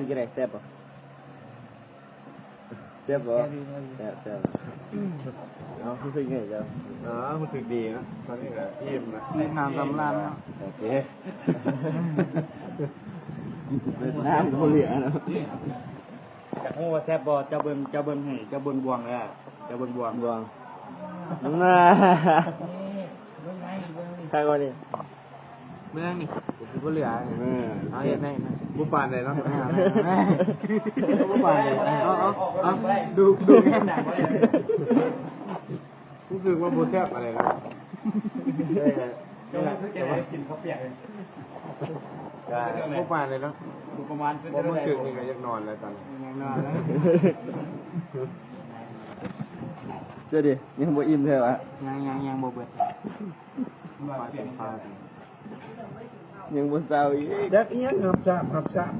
ກິນໄດ້ ແຊບບໍ່? ແຊບບໍ່? ແຊບຢູ່ ແຊບຢູ່ ແຊບ ແຊບ. ເອົາ ຮູ້ສຶກໄງເຈົ້າ? ເອີ ຮູ້ສຶກດີນະ ຕອນນີ້ກະອີ່ມນະ ອີ່ມນ້ຳສຳລານເນາະ. ໂອເຄ ນ້ຳກະບໍ່ເຫຼືອເນາະ. ຢາກຮູ້ວ່າແຊບບໍ່? ເຈົ້າເບິ່ງ ເຈົ້າເບິ່ງໃຫ້ ເຈົ້າເບິ່ງບ່ວງເດີ ເຈົ້າເບິ່ງບ່ວງ ບ່ວງ. ຄັກບໍ່ນີ້? ເບິ່ງນີ້ ຊິບໍ່ເຫຼືອ. ເອີ ເອົາເຮັດໃຫ້ນະ ບໍ່ປານໃດເນາະ. ບໍ່ປານໃດ. ເອົາ ເອົາ ເອົາ ດູ ດູ ຮູ້ສຶກວ່າບໍ່ແຊບປານໃດເນາະ. ເອີ ກິນເຂົ້າປຽກເລີຍ ກະບໍ່ປານໃດເນາະ. ປະມານ ບໍ່ມື້ຄືນນີ້ກະຢາກນອນແລ້ວຕອນນີ້ ຢາກນອນແລ້ວ. ເຈົ້າເດ ຍັງບໍ່ອີ່ມແທ້ຫວາ? ຍັງ ຍັງ ຍັງບໍ່ເບິດ ຍັງບໍ່ເຊົາອີກ. ຢາກອີ່ຫຍັງ? ຮັບຊາບ ຮັບຊາບ.